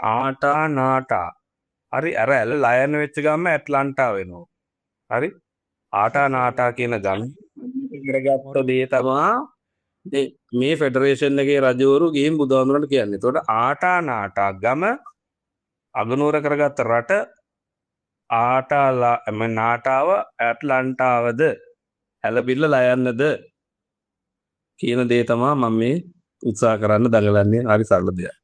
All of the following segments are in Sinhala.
ආටා නාටා. හරි, අර ඇල ලයන වෙච්ච ගමන් ඇට්ලන්ටා වෙනවා. හරි, ආටා නාටා කියන ගම කරගත්ත දේ තමා මේ ෆෙඩරේෂන් එකේ රජවරු ගිහින් බුදුහාමුදුරන්ට කියන්නේ. එතකොට ආටා නාටා ගම අගනුවර කරගත්ත රට ආටා නාටාව ඇට්ලන්ටාවද ඇලබිල්ල ලයන්නද කියන දේ තමා මම මේ උත්සාහ කරන්න දඟලන්නේ. හරි සරල දෙයක්.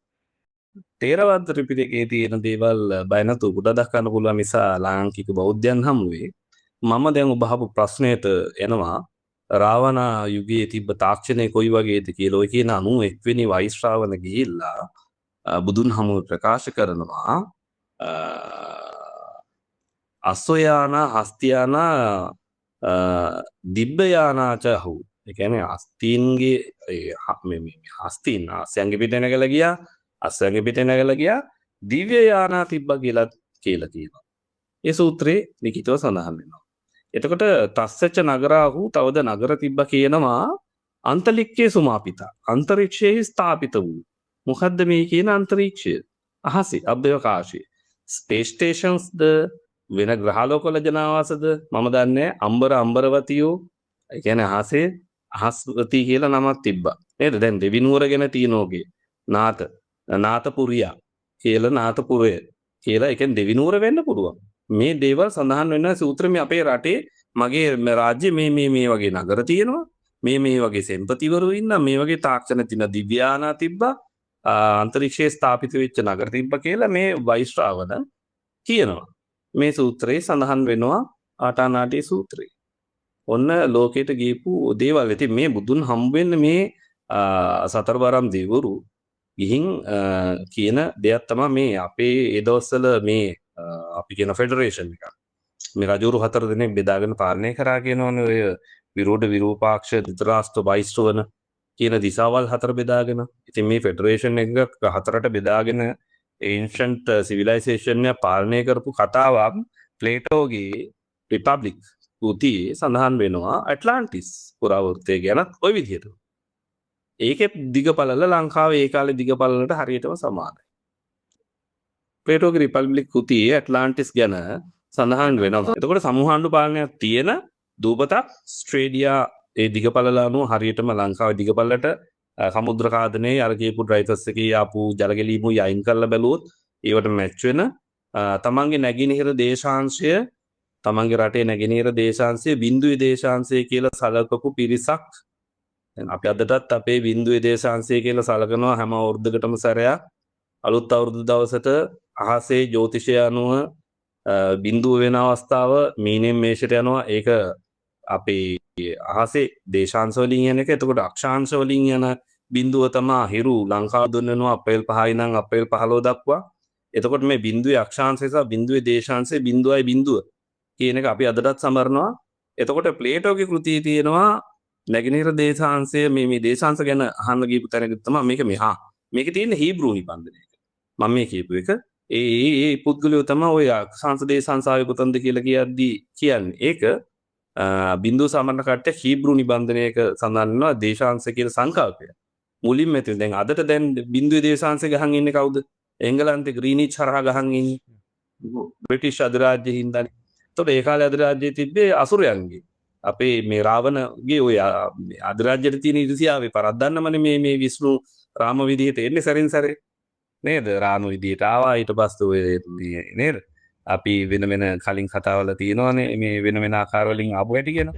තේරවාද ත්‍රිපිටකයේ තියෙන දේවල් බය නැතුව පුටා දක්වන්න පුළුවන් නිසා ලාංකික බෞද්ධයන් හමුවේ මම දැන් ඔබ අහපු ප්‍රශ්නයට එනවා. රාවණ යුගයේ තිබ්බ තාක්ෂණය කොයි වගේද කියලා ඔය කියන 91 වෙනි වෛශ්‍රාවණ ගිහිල්ලා බුදුන් හමුව ප්‍රකාශ කරනවා අස්සෝයානා හස්තියානා දිබ්බයානාච හු. ඒ කියන්නේ හස්තීන්ගේ මේ මේ හස්තීන් අස්සයන්ගේ පිට නැගලා ගියා, අස්සයන්ගේ පිට නැගලා ගියා, දිව්‍ය යානා තිබ්බා කියලා කියලා කියනවා. ඒ සූත්‍රයේ ලිඛිතව සඳහන් වෙනවා. එතකොට තස්සච නගරාහු තවද නගර තිබ්බ කියනවා අන්තලික්කේ සුමාපිතා අන්තරික්ෂයේ ස්ථාපිත වූ. මොකද්ද මේ කියන අන්තරීක්ෂය? අහසේ අභ්‍යවකාශයේ ස්පේස් ස්ටේෂන්ස්ද වෙන ග්‍රහලෝකවල ජනාවාසද මම දන්නේ. අම්බර අම්බරවතියෝ, ඒ කියන්නේ අහසේ අහස්වති කියලා නමක් තිබ්බා නේද? දැන් දෙවිනුවර ගැන තියෙනෝගේ නාත නාතපුරියා කියලා, නාතපුරය කියලා. ඒ කියන්නේ දෙවිනුවර වෙන්න පුළුවන්. මේ දේවල් සඳහන් වෙන සූත්‍ර මේ අපේ රටේ මගේ රාජ්‍ය මේ මේ මේ වගේ නගර තියෙනවා, මේ මේ වගේ සෙන්පතිවරු ඉන්න, මේ වගේ තාක්ෂණ තියෙන දිව්‍යානා තිබ්බා, අන්තරික්ෂයේ ස්ථාපිත වෙච්ච නගර තිබ්බා කියලා මේ වෛශ්‍රාවණ කියනවා. මේ සූත්‍රයේ සඳහන් වෙනවා ආටානාටි සූත්‍රයේ. ඔන්න ලෝකයට ගියපු දේවල්. ඉතින් මේ බුදුන් හම්බ වෙන්න මේ සතරවරම් දෙවිවරු ගිහින් කියන දෙයක් තමයි මේ අපේ ඒ දවස්වල මේ අපි කියන ෆෙඩරේෂන් එක. මේ රජවරු හතර දෙනෙක් බෙදාගෙන පාලනය කරා කියනවනේ ඔය විරෝධ විරූපාක්ෂ ධෘතරාෂ්ට්‍ර වෛශ්‍රවණ කියන දිසාවල් හතර බෙදාගෙන. ඉතින් මේ ෆෙඩරේෂන් එක හතරට බෙදාගෙන ඒන්ෂන්ට් සිවිලයිසේෂන් එක පාලනය කරපු කතාවක් ප්ලේටෝගේ රිපබ්ලික් කෘතියේ සඳහන් වෙනවා ඇට්ලාන්ටිස් පුරාවෘත්තය ගැනත් ඔය විදිහට. ඒකෙත් දිගපළල ලංකාවේ ඒ කාලේ දිගපළලට හරියටම සමානයි. ප්ලේටෝගේ රිපබ්ලික් කෘතියේ ඇට්ලාන්ටිස් ගැන සඳහන් වෙනවා. එතකොට සමූහ ආණ්ඩු පාලනයක් තියෙන දූපතක් ස්ට්‍රේලියා ඒ දිගපළල අනුව හරියටම ලංකාවේ දිගපළලට සමුද්‍ර ඛාදනයේ අර කියපු ඩ්‍රයිෆස් එකේ ආපු ජල ගැලීමුයි අයින් කරලා බැලුවොත් ඒවට මැච් වෙන තමන්ගේ නැගිනහිර දේශාංශය, තමන්ගේ රටේ නැගෙනහිර දේශාංශය බිඳුවේ දේශාංශය කියලා සලකපු පිරිසක්. දැන් අපි අදටත් අපේ බිඳුවේ දේශාංශය කියලා සලකනවා. හැම අවුරුද්දකටම සැරයක් අලුත් අවුරුදු දවසට අහසේ ජ්‍යොතිෂය අනුව බිඳුව වෙන අවස්ථාව මීනෙන් මේෂයට යනවා. ඒක අපේ අහසේ දේශාංශ වලින් යන එක. එතකොට අක්ෂාංශ වලින් යන බිඳුව තමා හිරු ලංකාව දුන්නනවා අප්‍රේල් 5 ඉඳන් අප්‍රේල් 15 දක්වා. එතකොට මේ බිඳුවේ අක්ෂාංශය සහ බිඳුවේ දේශාංශය බිඳුවයි බිඳුව කියන එක අපි අදටත් සමරනවා. එතකොට ප්ලේටෝගේ කෘතියේ තියෙනවා නැගෙනහිර දේශාංශය. මේ මේ දේශාංශ ගැන අහන්න ගියපු තැනක තමයි මේක මෙහා. මේකේ තියෙන හීබ්‍රු නිබන්ධනයක. මම මේ කියපු එක ඒ ඒ ඒ පුද්ගලයෝ තමයි ඔය අක්ෂාංශ දේශාංශ ආවේ කොතනද කියලා කියද්දී කියන්නේ. ඒක බිඳුව සමරන කට්ටිය හීබ්‍රු නිබන්ධනයක සඳහන් වෙනවා දේශාංශ කියන සංකල්පය. මුලින්ම ඇති දැන් අදට දැන් බිඳුවේ දේශාංශ ගහන් ඉන්නේ කවුද? එංගලන්තේ ග්‍රීනිච් හරහා ගහන් ඉන්නේ. බ්‍රිටිෂ් අධිරාජ්‍ය හින්දානේ. එතකොට ඒ කාලේ අධිරාජ්‍යයේ තිබ්බේ අසුරයන්ගේ. අපේ මේ රාවණගේ ඔය අධිරාජ්‍යයට තියෙන ඊර්ෂ්‍යාවේ පරද්දන්නමනේ මේ මේ විෂ්ණු රාම විදිහට එන්නේ සැරින් සැරේ. නේද? රාම විදිහට ආවා ඊට පස්සේ ඔය මේ නේද? අපි වෙන වෙන කලින් කතාවල තියෙනවානේ මේ වෙන වෙන ආකාර වලින් ආපු හැටි ගැන.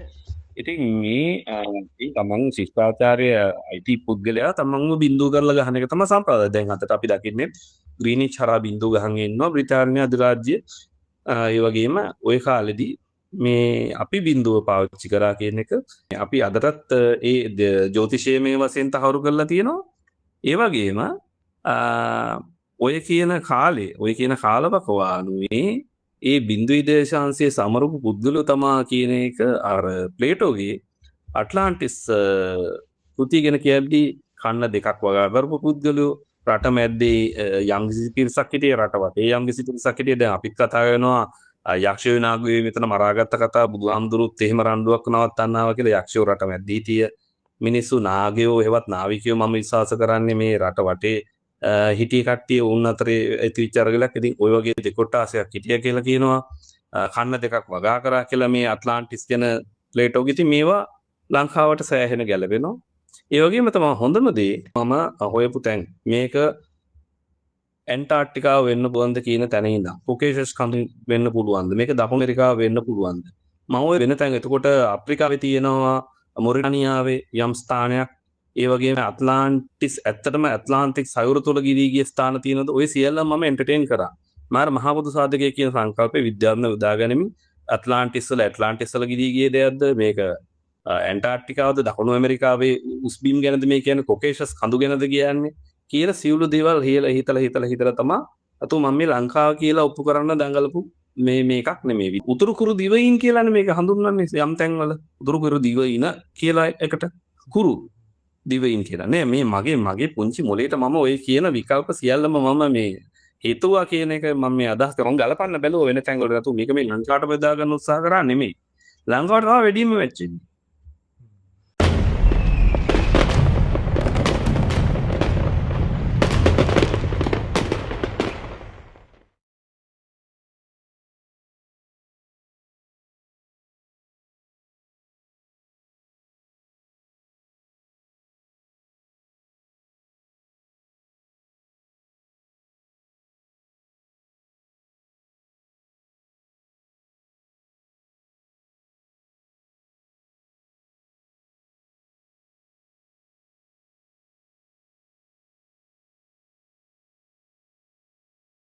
ඉතින් මේ ඒ තමන් ශිෂ්ටාචාරය අයිති පුද්ගලයා තමන්ව බිඳුව කරලා ගහන එක තමයි සම්ප්‍රදාය. දැන් අදට අපි දකින්නේ ග්‍රීනිච් හරහා බිඳුව ගහන් ඉන්නවා බ්‍රිතාන්‍ය අධිරාජ්‍ය. ඒ වගේම ඔය කාලෙදී මේ අපි බිඳුව පාවිච්චි කරා කියන එක අපි අදටත් ඒ ජ්‍යොතිෂයමය වශයෙන් තහවුරු කරලා තියෙනවා. ඒ වගේම ඔය කියන කාලේ ඔය කියන කාලවකවානුවේ ඒ බිඳු දේශාංශයේ සමරපු පුද්ගලයෝ තමා කියන එක අර ප්ලේටෝගේ ඇට්ලාන්ටිස් කෘතිය ගැන කියද්දී කන්න දෙකක් වගා කරපු පුද්ගලයෝ, රට මැද්දේ යම්කිසි පිරිසක් හිටියේ, රට වටේ යම්කිසි පිරිසක් හිටියේ. දැන් අපිත් කතා කරනවා යක්ෂයෝ නාගයෝ මෙතන මරාගත්ත කතා, බුදුහාමුදුරුවොත් එහෙම රණ්ඩුවක් නවත්තන්න ආවා කියලා. යක්ෂයෝ රට මැද්දේ හිටිය මිනිස්සු, නාගයෝ එහෙවත් නාවිකයෝ මම විශ්වාස කරන්නේ මේ රට වටේ හිටිය කට්ටිය උන් අතරේ ඇතිවෙච්ච අරගලක්. ඉතින් ඔය වගේ දෙකොට්ටාසයක් හිටියා කියලා කියනවා. කන්න දෙකක් වගා කරා කියලා මේ ඇට්ලාන්ටිස් ගැන ප්ලේටෝගේ. ඉතින් මේවා ලංකාවට සෑහෙන ගැලපෙනවා. ඒ වගේම තමයි හොඳම දේ, මම හොයපු තැන් මේක ඇන්ටාර්ක්ටිකාව වෙන්න පුළුවන්ද කියන තැන ඉඳන්, කොකේෂස් කඳු වෙන්න පුළුවන්ද, මේක දකුණු ඇමරිකාව වෙන්න පුළුවන්ද, මම ඔය වෙන තැන්, එතකොට අප්‍රිකාවේ තියෙනවා මොරිටානියාවේ යම් ස්ථානයක්, ඒ වගේම ඇට්ලාන්ටිස් ඇත්තටම ඇට්ලාන්ටික් සයුර තුල ගිරී ගිය ස්ථාන තියෙනවද, ඔය සියල්ලම මම එන්ටර්ටේන් කරා. මම මහා බුදු සාධකය කියන සංකල්පේ විද්‍යාත්මක යොදා ගනිමින් ඇට්ලාන්ටිස් වල ගිරී ගිය දෙයක්ද, මේක ඇන්ටාර්ක්ටිකාවද, දකුණු ඇමරිකාවේ උස් බිම් ගැනද මේ කියන්නේ, කොකේෂස් කඳු ගැනද කියන්නේ කියලා සියලු දේවල් හිතලා හිතලා හිතලා හිතලා තමා අතු මම මේ ලංකාව කියලා ඔප්පු කරන්න දඟලපු මේ මේකක් නෙමෙයි. උතුරු කුරු දිවයින් කියලානේ මේක හඳුන්වන්නේ යම් තැන්වල. උතුරු කුරු දිවයින කියලා එකට කුරු දිවයින් කියලා නෑ. මේ මගේ මගේ පුංචි මොලේට මම ඔය කියන විකල්ප සියල්ලම මම මේ හිතුවා කියන එක මම මේ අදහස් කරා. මම ගලපන්න බැලුවා වෙන තැන් වලට. නතු මේක මේ ලංකාවට බෙදා ගන්න උත්සාහ කරා නෙමෙයි. ලංකාවට තමයි වැඩිම මැච් වෙන්නේ.